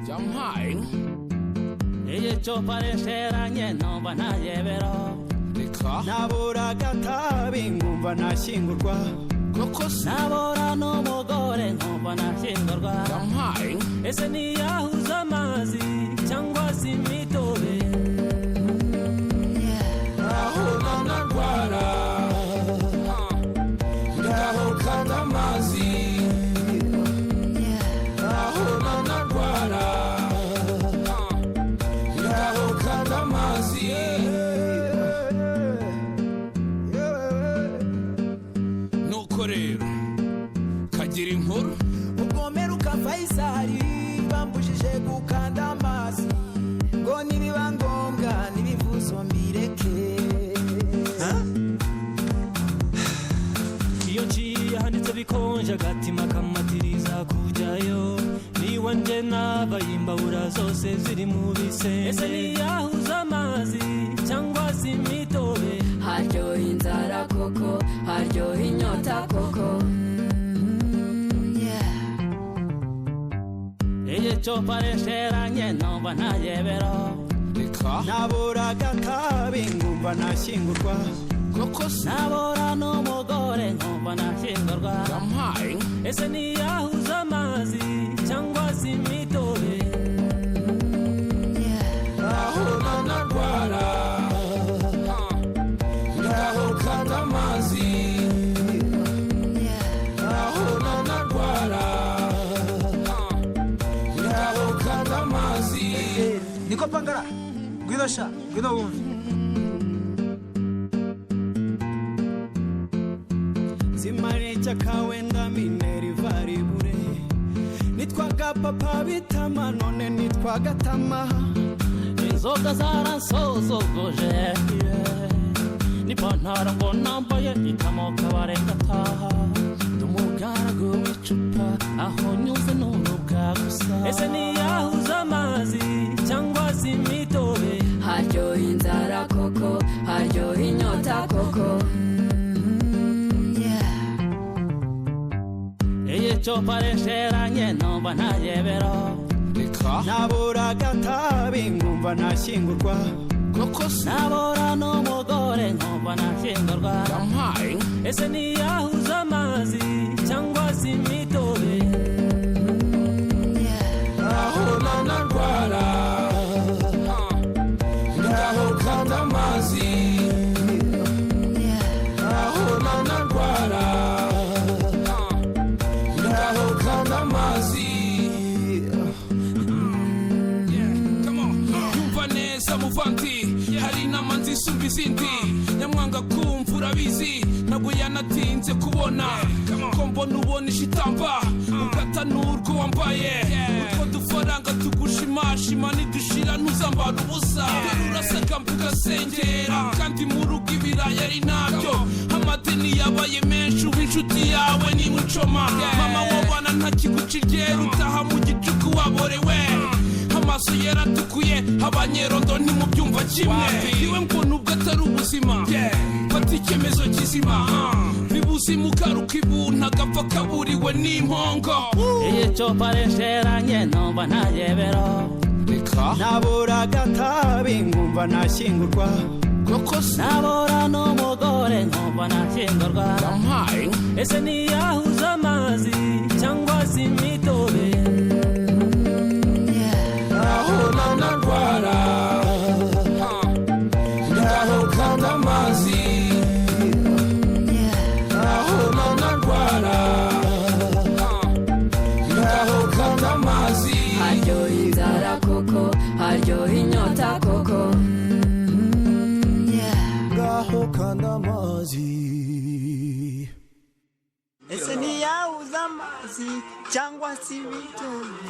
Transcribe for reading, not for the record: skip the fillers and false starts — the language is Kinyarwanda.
Yampaye. Igicupa risheranye numva ntayebero. Reka. Nabura agatabi nkumva nashyingurwa. Koko se. Nabura n'umugore nkumva nashyingurwa. Yampaye. Ese niyahuza amazi cyangwa se imitobe? Aho nanarwara. Ngaho kanda amazi. Aho nanarwara. Ngaho kanda amazi. Nuko rero kagira inkuru. Ubwo Faisali bambujije gukanda amazi ngo nibiba ngombwa nibivuzo mbireke. Iyo nciye handitse bikonje agatima kamatiriza kujyayo niba nje nabaye imbabura zose ziri mu bisenge. Ese niyahuza amazi cyangwa se imitobe? Haryoha inzara koko, haryoha inyota koko. Igicupa risheranye numva ntayebero. Reka. Nabura agatabi nkumva nashyingurwa. Koko se. Nabura n'umugore nkumva nashyingurwa. Yampaye. Ese niyahuza amazi cyangwa se imitobe? Aho nanarwara. Ngaho kanda amazi. Aho nanarwara. Ngaho kanda amazi. Niko pangara ngwino sha ngwino wumve. Zimare wenda minervari bure. Nitwaga papa bitama none nitwa gatama. Inzoga zaransozogoje n'ipantaro ngo nambaye ikamoka barenga ataha. Ndi umugaragu w'icupa aho nyuze n'urubwa gusa. Ese niyahuza amazi cyangwa se imitobe? Haryoha inzara koko, haryoha inyota koko. Igicupa risheranye numva ntayebero. Reka. Nabura agatabi nkumva nashyingurwa. Koko se. Nabura n'umugore nkumva nashyingurwa. Yampaye. Ese niyahuza amazi cyangwa se imitobe? Aho nanarwara. Ngaho kanda amazi. Aho nanarwara. Ngaho kanda amazi. Yumva neza muvandi, hari inama nzisumba izindi. Nyamwanga kumva urabizi, ntabwo yanatinze kubona ko mbona ubona ishitamba ugata n'urwo wambaye. Utwo dufaranga tugushimashima nidushira ntuzambara ubusa. Dore urasagamba ugasengera kandi mu rugo ibirayi ari ntabyo. Amadeni yabaye menshi uba inshuti yawe ni mucoma. Mama wabana ntakiguca iryera utaha mu gicuku waborewe. Amaso yaratukuye abanyerondo ntimubyumva kimwe. Iwe ngo nubwo atari ubuzima fata icyemezo kizima. Bibuzimu ugaruka ibuntu agapfa kaburiwe n'impongo. Igicupa risheranye numva ntayebero. Reka. Nabura agatabi nkumva nashyingurwa. Koko se. Nabura n'umugore nkumva nashyingurwa. Yampaye. Ese niyahuza amazi cyangwa se imitobe? Aho nanarwara. Ngaho kanda amazi. Aho nanarwara. Ngaho kanda amazi. Haryoha inzara koko, haryoha inyota koko. Ngaho kanda amazi. Ese niyahuza amazi cyangwa se imitobe?